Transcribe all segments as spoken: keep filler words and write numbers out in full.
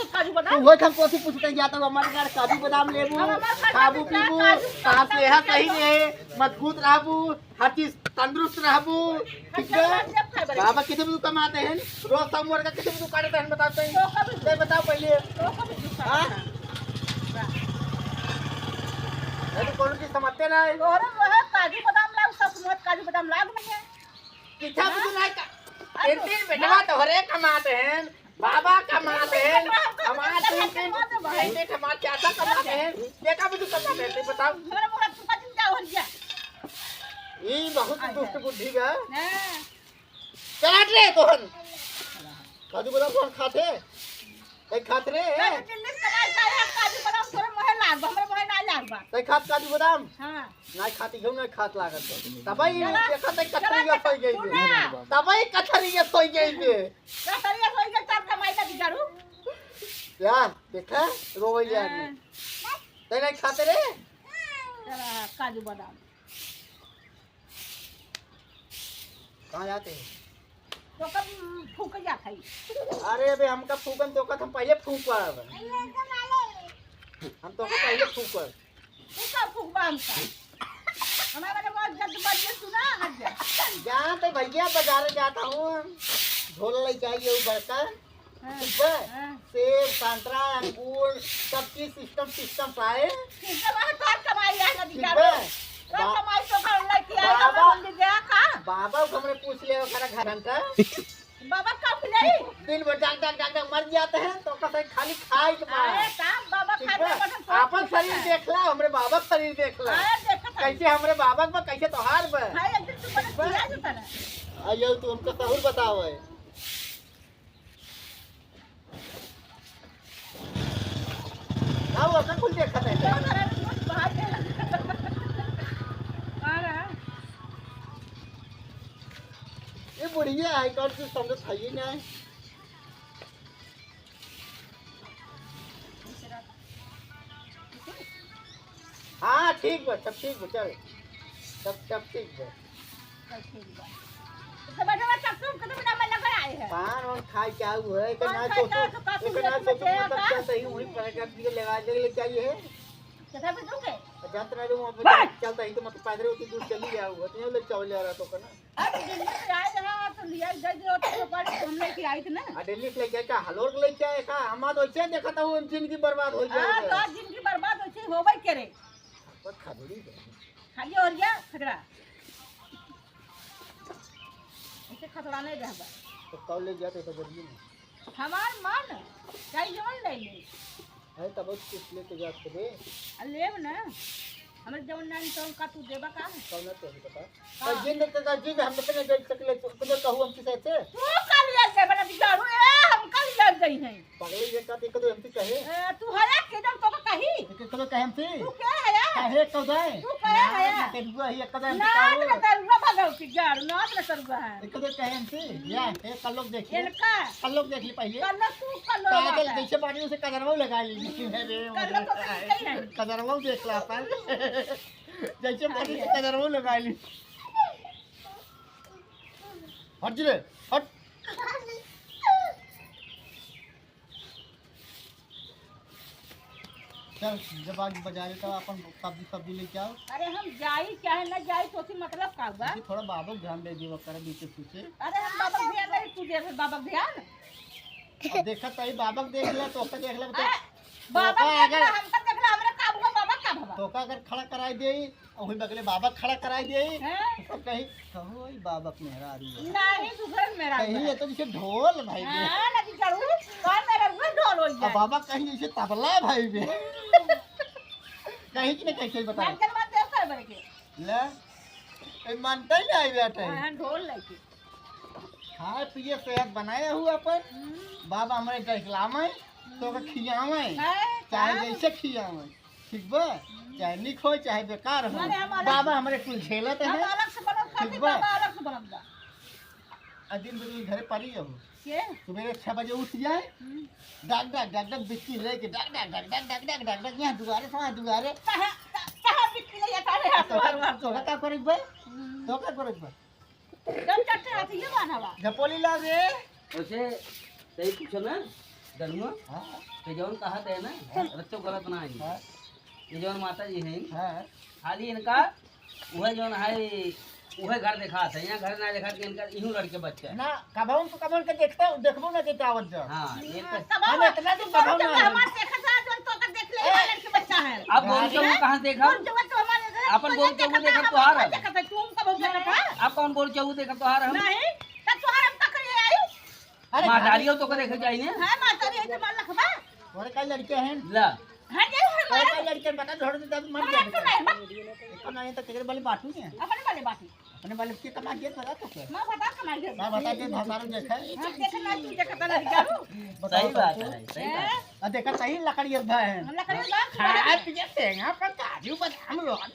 काजू बादाम। तो वही हम कोसी पूछते जाता हूँ, हमारे घर काजू बादाम लेबू, हमारे घर खाबू काजू, पीबू, काजू, सास काजू, लेहा काजू। सही रहे, मजबूत रहबू, हर चीज तंदुरुस्त रहबू, ठीक अच्छा, बा? अच्छा, खाए बड़े। बाबा कितने बजे कमाते हैं? रोज सोमवार का कितने बजे काटते हैं, बताते हैं? तो कब ले बताओ पहले। तो कब हाँ? नहीं तो कौन चीज समझते ना है? तोहरे वह काजू बादाम लाओ, सब मत काजू बादाम लाओ नहीं है। कितना हाँ? कुछ नहीं का-, अरे तीन तीन बेटवा तोहरे कमाते हैं, बाबा कमाते हैं, हमारे तीन तीन भाई ने हमारे चाचा कमाते हैं, बेटा भी तो कमाते हैं, बताओ। मेरा मोरा तू का दिन जाओ हल जा। ये बहुत अच्छा। दुष्ट बुद्धि का। हाँ। चला रे तोहन। काजू बादाम तोहन खाते? तै खात रे? मैं तो दिल्ली से कमाई खाए हैं, काजू बादाम तोरे मोहे लाग बा, हमरे मोहे ना लाग बा। तै खात काजू बादाम? हाँ। नाहीं खाती हूँ, नाहीं खात लागत बा। तबई चला, देखा तै चला, कथरिया सोई गई सुन बे। ना। तबई कथरिया सोई गई बे। कथरिया सोई गई, तब कमाई ना बिगाड़ू। या, देखा? रोवै ले आदमी। हाँ। तै नाहीं खाते रे? चला, काजू बादाम। कहाँ जाते हैं? तो कब फूक जात है? अरे अबे हमका फूकन तो कब हम पहले फूक पाब। हम तो पहले फूक पाब। तू कब फूक बा हमका? हमारे बारे बहुत जल्द बात ये सुना, हट जा। जाते भैया बाजारे जाता हूँ, झोला लेके आई हूँ बड़का। हाँ, ठीक बा? हाँ। सेब, संतरा, अंगूर, सब चीज सिस्टम, सिस्टम पाए। ठीक बा, तोर कमाई है, नदी ठीक का बा? रो। तोर बा-, कमाई तो कर ले कि आए, बाबा, हम ले गया का? बाबा को हमरे पूछ ले, ओकरा घर घंटा। बाबा का ले? दिन भर डाक, डाक, डाक, डाक मर जाते हैं, तो ओकर से खाली खाए के बा। अरे, का बाबा ठीक खाए बा? के बटन फोड़ आपन के शरीर बटन। देख ला, हमरे बाबा के शरीर देख ला। अरे, देखत है। कैसे हमरे बाबा के बा, कैसे तोहार बा। भाई, एक दिन तू बटन ठीक बा? खिया देता ना। आइयो, तू हमका सहूर बताओ है। ना, वो अपन कुल देखत है। ये बुढ़िया है, कौन चीज समझत है ही नहीं। हाँ, ठीक बा, सब ठीक बा, चल। सब, सब ठीक बा। सब ठीक बा। तो बैठा बा, सब तुम कदम ना में लगा आए हैं। पान वान खाए के आऊ है, एक पान ना खाए सोचू, के आऊ तो का एक सुन ना ले सोचू, तुम मतलब का? चलते ही वहीं पर एक आदमी के लगा दे, ले चाहिए है। कितना भी दूंगे? और जाते ना जो वहाँ पे बस। चलता ही तो मतलब पैदल उतनी दूर चली जाऊ, उतने ले चावल ले आ रहा तो का ना। अरे दिल्ली से आए रहा तो लिया गए जो तो पर हम लेके आई थी ना। आ दिल्ली से लेके का हलोर के लेके आए का? हम तो ऐसे देखा था वो जिंदगी बर्बाद हो हाँ, जाएगा। तो आज जिंदगी बर्बाद हो गई, हो गई के रे। बस खजूरी दे। खाली और क्या खजरा? ऐसे खतरा नहीं रहबा। तो कब ले जाते तो जल्दी में। हमार मन चाहे जवन ले ले। अरे तब कुछ लेके जाते रे। आ लेब ना। हमरे जवन नानी तवन का तू देबा का? कौन है तेरे पता? का? तो जिन तो का जिन हम तो नहीं दे सकले, तो कहू हम किसे से? तू का लिया दे बना बिगाड़ू, ए, हम का लिया दे हैं? पगली ये का एक तो हमसे कहे। ए, तू हया के जब तो कही? एक तो कहे हमसे। तू के हया? काहे तो जाए? तू के हया? ना, तेरुआ ही एक तो हमसे नाच कहो। ना तेरुआ भगव की गाड़, नाच ना तेरुआ है। एक तो कहे हमसे, या, ए, कल लोग देखिए। इनका? कल लोग देख ली पहले। कल लोग तू, कल लोग काजल बात है। जैसे बाड़ी उसे कजरवा लगा ली। अरे, कल लोग तो कहीं नहीं। कजरवा देख ला अपन। जैसे बाड़ी से कजरवा लगा ली। हट जी रे, हट। चल, जब आज बाजारे तो अपन सब्जी, सब्जी लेके आओ। अरे हम जाई चाहे ना जाई, तो से मतलब का बा? जी, थोड़ा बाबा ध्यान दे दियो, करे बीचे सूचे। अरे हम बाबा ध्यान नहीं, तू दे बाबा ध्यान। अब देखा तो ही बाबा देख ले, तो का देख ले, तो आ, बाबा तो का देख ले, अगर हमका देख ले, हमरा का हुआ, बाबा का भवा? तो का अगर खड़ा कराई दे, वही बगले बाबा खड़ा कराई दे। हैं? तो कहीं, कहो, "ई बाबा के मेहरारू है।" नहीं, दूसरे मेहरारू कहीं है। ये तो जैसे ढोल भाई बे। हाँ, लगी जरूर। कौन मेहरारू है, ढोल हो अब जाए। बाबा कहीं जैसे तबला भाई बे। हम्म। कहीं कि नहीं, कैसे बताओ? नारियल बात देव कर बरके। ले, ए, मानता ही नहीं बेटा। हाँ, ढोल लेके। खाए पिए सेहत बनाए हुआ अपन। हम्म। बाबा हमरे गैस लावे, तो का खियावे। है, चाहे का? जैसे खियावे। ठीक बा? चाहे निक हो, चाहे बेकार हो, माने हम अलग बाबा से, हमरे कुल झेलत हम है। अलग से बनत खाती, ठीक बा? बाबा अलग से बनत बा। आ दिन भर घरे पड़ी रहू। के? सुबेरे छह बजे उठ जाए, हम्म। डग, डग, डग, डग, बिस्की लेके, डग, डग, यहाँ दुआरे से वहाँ दुआरे। कहाँ, कहाँ बिस्की ले जाता है? तो का, तो का करे बे? हम्म। तो का करे बे? जब चट्टे रहती है बान्हा बा। झपोली ला रे। वैसे सही पूछो ना। जनुआ, हाँ। तो जौन कहत है ना, हाँ। रच्चो गलत ना है। हाँ। ये जौन माता जी हैं, हाँ। खाली इनका उहे जौन है, उहे घर देखात है, यहाँ घर ना देखात कि इनका इहू लड़के बच्चा है। ना, कबहुन तो कबहुन के देखता, देखबो ना देता आवत जा। हाँ, ये तो हाँ, कबहुन हम इतना तो कबहुन कबहुन ना है। हमार देखत है, जौन तो कर देख ले, ए! लड़के बच्चा है। अब बोल के वो कहाँ से देखा? बोल के वो तो हमारे घर अपन बोल के वो देखत है, तोहार हम है। देखत है, तुम कबहुन देखत है? आप कौन बोल के वो देखत तोहार है? नहीं, तब तोहार हम पकड़े आई। अरे महतारियो तो करे के चाहिए। हाँ, महतारी है तो मार लखबा। और का लड़के हैं? ला। हाँ, ये है तोरे मार। का लड़के हैं, बता, झोड़ दे, दस मर मार जाए। तो नहीं, मार। एको नहीं तो केकरे वाले बाटू ने। अपने वाले बाटू। अपने वाले के कमा के बता तो के। माँ बता कमा के। माँ बता दे, भतारू देखे। हाँ, देखे ना, तू देखे तो नहीं करू। बताओ सही तो बात तू। है, सही बात है। हैं? आ, देखा सही लकड़ी अब है। लकड़ी अब है। खाए पिए सेंगा पर काजू बादाम लोग।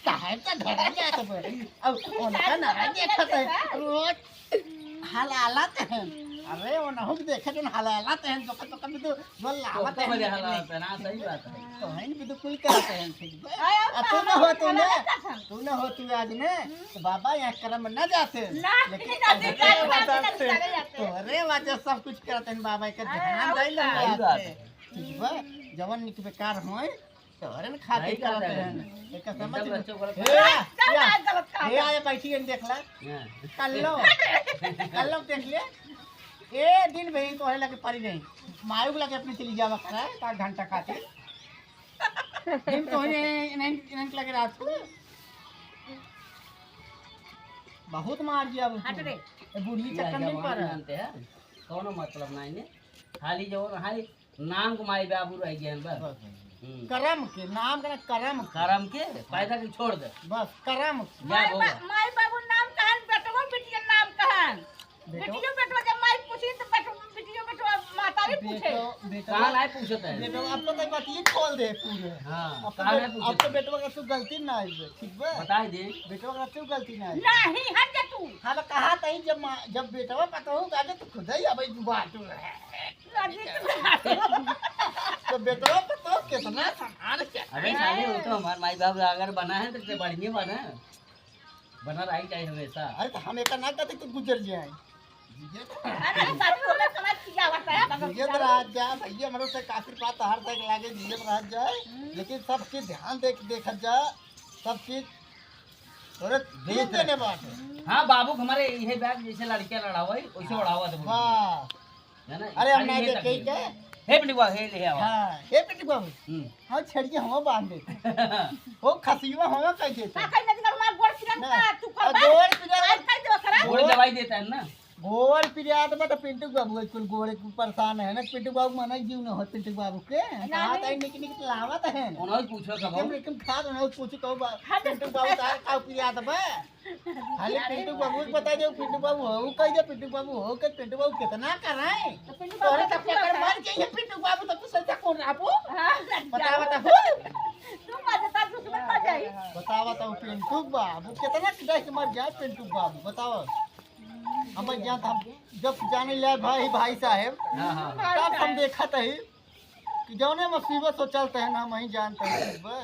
काहे तो धरा जात बा। अब उनका ना देखत है। रोज हलालत हैं। अरे, ओनहु के देखे जौन हलालत हैं, जोकर तोकर भी तो बोल लावत हैं। बड़े हलालत हैं, हाँ, सही बात है। तो हैं भी तो कुल करत हैं, ठीक बा? आय, अब अब तू ना हो, तू ना, हलालत हैं। तू ना हो, तू आज ने, हम्म। तो बाबा यहाँ करम ना जाते। ना, लेकिन नहीं जाते, तोहरे ना वजह जाते, से, ना जाते। तोहरे वजह से सब कुछ करत हैं, बाबा के ध्यान दे लो। सही बात है। ठीक बा? जवन निक बेकार होए, तोहरे न खातिर करत हैं। एक समझ एकदम में। बच्चों को हे, या, या, गलत कहा हे, था। आया बैठी है, देख ला। हाँ। कल्लो, कल्लो देख ले। ए दिन भी तोहरे लगे पड़ी नहीं। मायू के लगे अपने चली जावा करा, का घंटा खातिर। दिन तोहरे इन्हें, इन्हें लगे रात को। बहुत मार दिया अब हट तू। रे। ए बुढ़ी या चक्कर में जवान पड़ा। जानते हैं, कौनो मतलब नहीं ने। खाली जवन, खाली नाम के माई बाबू रह गए हैं बस। बस। हम्म। करम के, नाम के ना, करम के। करम के, पैदा के छोड़ दे। बस, करम के। या माई बा-, माई बाबू नाम कहन, बेटवा बिटिया नाम कहन। बेटवा बिटियो बेटवा जब माई पूछी तो बेटवा, बिटियो बेटवा मातारी पूछे। बेटो, बेटवा, कहाँ नहीं पूछता है? बेटवा, अब तो तक बात ये खोल दे पूरे। हाँ, अब तो कहाँ बे-, नहीं पूछता? अब तो बेटवा का तू गलती ना है, ठीक बा? बताई दे। बेटवा का तू गलती ना है। नहीं, हट जा तू। हाँ, तो कहा तई जब माँ, जब बेटवा पता हो, तो खुद ही अब बात है। तो बेटवा पर तो कितना सामान क्या अबे है? साले, वो तो हमार माई बाप अगर बना है, तो बढ़िया बना है। बना रही चाहे हमेशा। अरे, तो हम एका ना कहते कि गुजर जाए। जिए तो अरे, हम सारे लोग समझ किया होता है, बगल जिए तो रहा जा, भैया, हमरो से आशीर्वाद तो हर तक लागे, जिए तो रहा जाए, हम्म। लेकिन सब चीज ध्यान दे, देखत जा, सब चीज अरे, देख देने बात है। हाँ, बाबू के हमारे इहे बैग जैसे लड़कियां लड़ावे, वैसे उड़ावा दे। हाँ। है ना? अरे, हम खाली ना ये देखे तक के। हे पिंटू बाबू, हे ले आओ। हाँ, हे पिंटू बाबू। हम्म। हाँ, छड़िया हम बांध दे। वो खसिया हम कह देते। का कहीं नहीं, हमार गोड़ पिरात ना। का, तू आ, कहबा? गोड़ पिरात। आज कह दो, खराब। गोड़ दवाई देता है ना। गोड़ पिरात बा, तो पिंटू बाबू कुल गोड़ के परेशान है ना। पिंटू बाबू मना जीव न हो, पिंटू बाबू के। ना, कहा नहीं। ताई निक निक लावत है। उन्होंने पूछो कब? लेकिन, लेकिन खाद उन्होंने पूछो कब बा-, हाँ, तो पिंटू बाबू तार का पिरात बा? खाली पिंटू बाबू के बता दे, पिंटू बाबू हो, कह दे, पिंटू बाबू हो, के पिंटू बाबू कितना कराए? तो पिंटू बाबू तोरे तो तब पकड़ मार के ये पिंटू बाबू तो तू सच्चा कौन आपो? हाँ, बता, बता, हो। तू मजेदार दूसरे पर जाई। बतावा तो पिंटू बाबू कितना किदा के मर जाए पिंटू बाबू, बतावा। हम जान, हम जब जाने ले भाई, भाई साहेब, हाँ, हाँ, हाँ। तब हम देखत ही कि जौने मुसीबत हो चलते हैं ना, हम ही जानते हैं, ठीक बा?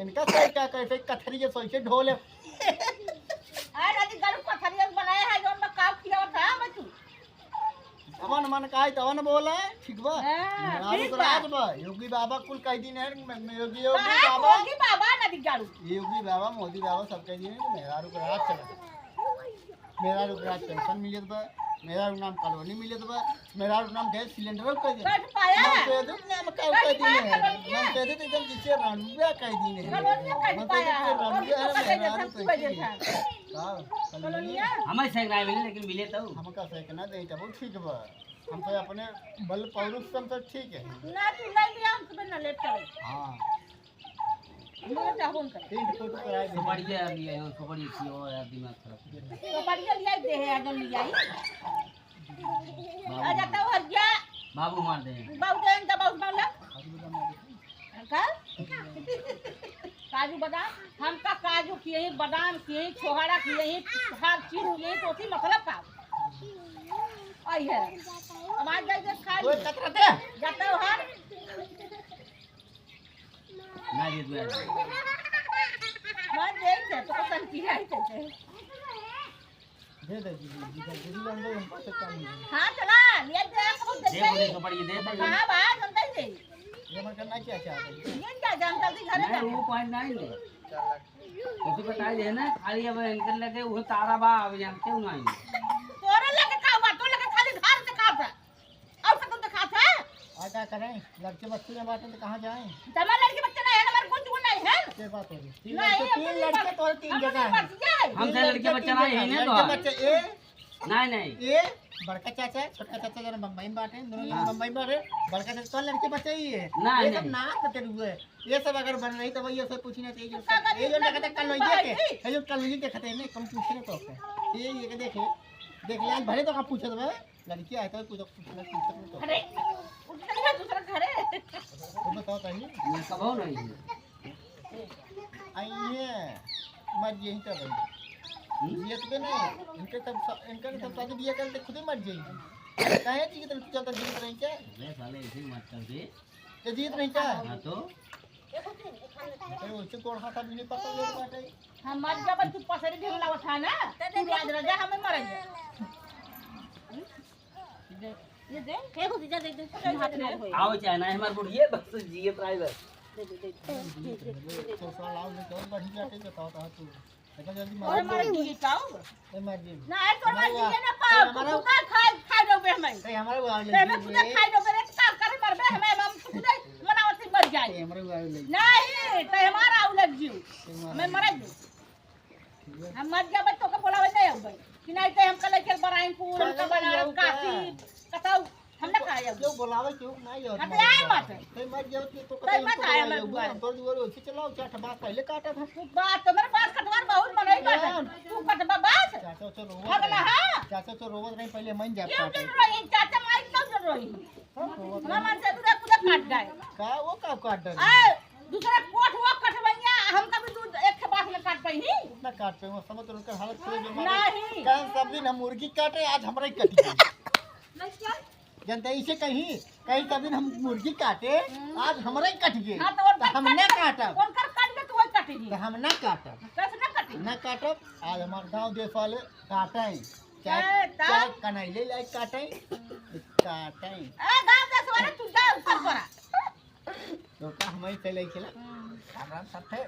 इनका सही का कैसे कथरी के सही से ढोले। अरे, राजी गरु कथरी बनाया है, जौन में काव किया होता है, मैं तू। जवन मन का है, तवन बोला, ठीक बा? हाँ, मेहरारू ठीक के बा। राज बा, योगी बाबा कुल कह दिन है, मैं, मैं योगी, योगी का बाबा। योगी बाबा ना दिख जाड़ू। योगी बाबा, मोदी बाबा सब कह दिन है कि मेहरारू के राज चला। मेहरारू के राज पेंशन मिलत बा, मेहरारू नाम कॉलोनी मिलत बा, मेहरारू नाम गैस सिलेंडर कह दे। कट पाया? मन से दे नाम का कट कह दिन पाया है। कॉलोनिया? मन से दे तो एकदम जिसे रणुआ कह दिन है। कॉलोनिया कट मन से पाया? दे रणुआ कॉलोनिया है, कट मेहरारू पाया? कह दिन है। का? कॉलोनिया? हमें से ना मिले, लेकिन मिले तो। हमका से ना दे, तब ठीक बा। हम तो अपने बल पौरुष से हम तो ठीक है। ना, तू नहीं लिया, हम तुम्हें ना लेट करे। हाँ। तीन फोटो कराए दे। सुपड़िया लिया है, सुपड़िया की हो यार, दिमाग खराब। सुपड़िया लिया दे है, अगर लिया ही। आ जाता हो, हट जा। बाबू मार दे। बाबू दे, इनका बाबू मार ले। का? काजू बादाम, हमका काजू किए ही, बादाम किए ही, छोहाड़ा किए ही, हर चीज किए ही, तो उसी मतलब का? आई है। अब आज जाइए खा कोई ली। कतरा दे। जाता हो, हाँ? ना दे दो यार। मैं देख दे, तो पसंद किया ही देते। दे दे दीदी, दीदी, दीदी, हम लोग हमको से कम नहीं। हाँ, चला, ले दे, तो दे पड़ी, दे पड़ी। कहाँ बा? हम दे दे। ये मन करना क्या चाहते हैं? ये क्या जानता थी घरे नहीं, जाके? वो पॉइंट नहीं है। उसी बताई दे ना, खाली अब इनकर लगे वो तारा बा, अब जानते हो नहीं। तोरे लगे का बा? तो लगे खाली घर दिखात है। और सब दिखात है? और क्या करें? लड़के बच्चे जब आते हैं तो कहाँ जाएं? तमार लड़के बच्चे नहीं है, हमारे कुछ वो नहीं है। क्या बात हो रही? तीन नहीं, लड़के, हम तीन तो लड़के तो तीन हम जगह तो हैं। बस ये है। हमसे तीन लड़के लड़के बच्चे तीन नहीं जगह है हैं। ना तो लड़के बच्चे ए, नहीं, नहीं। ए, बड़का चाचा, छोटका चाचा जरा बम्बई में बाटे, दोनों जने हाँ। बम्बई में बाटे, बड़का चाचा तो लड़के बच्चे ही है। नहीं, ये सब नहीं। नाक बटे हुए। ये सब अगर बन रही तो वही ऐसे पूछी ना चाहिए। तो का करी? ये जो इतना देखते हैं, कल ये के, ये जो कल ये देखते हैं, नहीं, कम पूछ रहे तो क्या? ये, ये के देखे, देख ले, आज भले तो का पूछे तो मैं, लड़की आए तो कुछ पूछना, पूछना तो। अरे, उठ चल जा दूसरा घरे। वो बताओ ताई। ये कब हो नहीं है? आई ये मर यही कर रही। हम्म? जियत बे नहीं, इनके सब, इनके सब शादी बियाह करते खुदे मर जाएगी। काहे जी कितना चलता जीवित रही क्या? अरे साले, ऐसे ही मत कर दे। ये जीवित रही क्या? हाँ तो? अरे, उससे कोण हाथ भी नहीं पकड़ ले बाटे। हम मर जाबे, तू पसरी भी लावत है ना? तू राज राजा, हमें मर जा। दे, ये दे। हे भतीजा, दे दे। हाथ में होई। आओ चाहे ना, हमार बुढ़िए बस जिए प्राय बस। दे दे, दे दे। तो साला आओ, नहीं तो बढ़िया के बताओ, कहाँ तू? इतना जल्दी और मार मार दे। दिए, का हो? ए, मार दे। ना, ए, तोर मार हमारा दिए ना, ए, पाओ, हमारा तू का खाए, खाए डोबे हमें। ए, हमारा वो आवे ते हमें लगी खुदे है। खाए डोबे रे, का करे मरबे हमें, हम तू खुदे मनावत से मर जाए। ए, हमारा वो आवे लगी। नहीं, ते हमारा आवे लग जियो। ए, हमारा हमें मरे दे। हम मर जाबे तो के बोलावे नहीं आवे। कि नहीं ते हमका लेके बराइनपुर, हमका चलो, बनारस, ये का? काशी, कतौ हम ना खाए अब। क्यों बोलावे, क्यों ना ये? हाँ, तो आए मत। ते मर जाओ तो, तो तो कतई मत हमको आए, बोलावे, मत बुलाए। हम तोर दुआरे उसे चलाओ, चार ठो बात पहले काटा था। तू बात तो मेरे पास कटवार बहुत मनई बात है। यार। तू कटवा बात। चाचा तो रोवत भगला रहे। हाँ। चाचा तो रोवत रहे, पहले मन जाता क्यों था। जल रही? चाचा माई क्यों जल रही? हाँ, रोवत ना रहे। मन से दूर पूरा काट जाए। का वो का काट डाले? ए, दूसरा कोट वो कटवैया, हम कभी दूध एक के बात में काट पाई नहीं। इतना काट पे, वो समझ तो उनका हालत थोड़ी जो मारे। नहीं। कल सब दिन हम मुर्गी काटे, आज हमरा ही कट गई। नहीं क्या? जनता इसे कहीं, कहीं सब दिन हम मुर्गी काटे, हम्म। आज हमरा ही कट गए। हाँ, तो और तो हम ना काटब। उनकर काट में तू वही काटेगी। तो हम ना काटब। कैसे ना काटेगी? ना काटब। आज हमार गांव देश वाले काटें। चाहे, ए, तब? चाहे कनैले लाइक काटें, काटें। ए, गांव देश वाले तू जा ऊपर परा। तो का हम ही चले खेला? हम्म। हमरा साथे